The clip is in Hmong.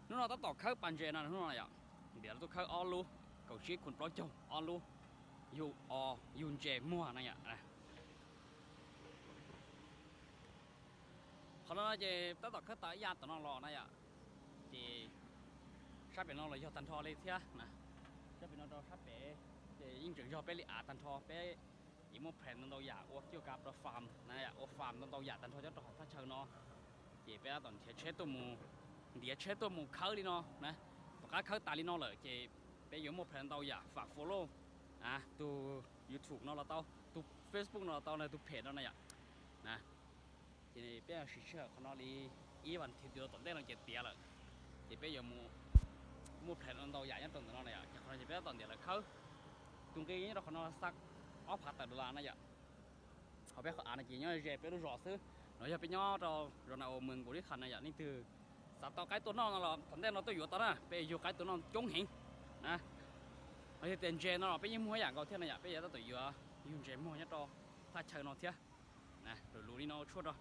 Hnub no tab tom khawb pas ntses no hnub no yom. Ntiav lawv tuaj khawb ob lub, kaum tsib khum plaub caug ob lub, yug o, yug ntses muag na yom. Qhov no ces tab tom khawb tau ib yam tom no los na yom. Ces sab pem no los yog tag nrho li thiab na. Sab pem no rau sab pem ces yeej tseem yog peb li av tag nrho, peb yeej muaj plan ntau ntau yam ua kiuj ka pro farm na, ua farm ntau ntau yam tag nrho nyob rau hauv thaj chaw no. Ces peb tab tom nrhiav tsheb tuaj mus, ntiav tsheb tuaj mus khawb li no na. Tom qab khawb tas li no lawm ces peb yuav muaj plan ntau yam, fam follow tus YouTube no los tau, tus Facebook no los tau, tus page no na yom. Ces peb siv sij hawm qhov no li ib vas thiv twg rau tom ntej no ces tiav lawm. Ces peb yuav muaj plan ntau yam nyob rau ntawm no na yom. Ces qhov no ces peb tab tom ntiav lawv khawb. Tus nqi nyob rau qhov no xa ob phav tawm dollar na yom. Ho peb qhov av no ces nyob ze peb lub zos xwb. No yog peb nyob rau zos na ua Mws Nkaus Lis Khas na yom. Leej twg xav tau qaib tua noj no los tom ntej no tuaj yuav tau na, peb yug qaib tua noj coob heev na. Ho yog tias ntses no los peb yeej muag ib yam nkaus thiab na yom, peb yuav tab tom yuav yug ntses muag nyob rau thaj chaw no thiab. Lwm lus li no ua tshuaj rau.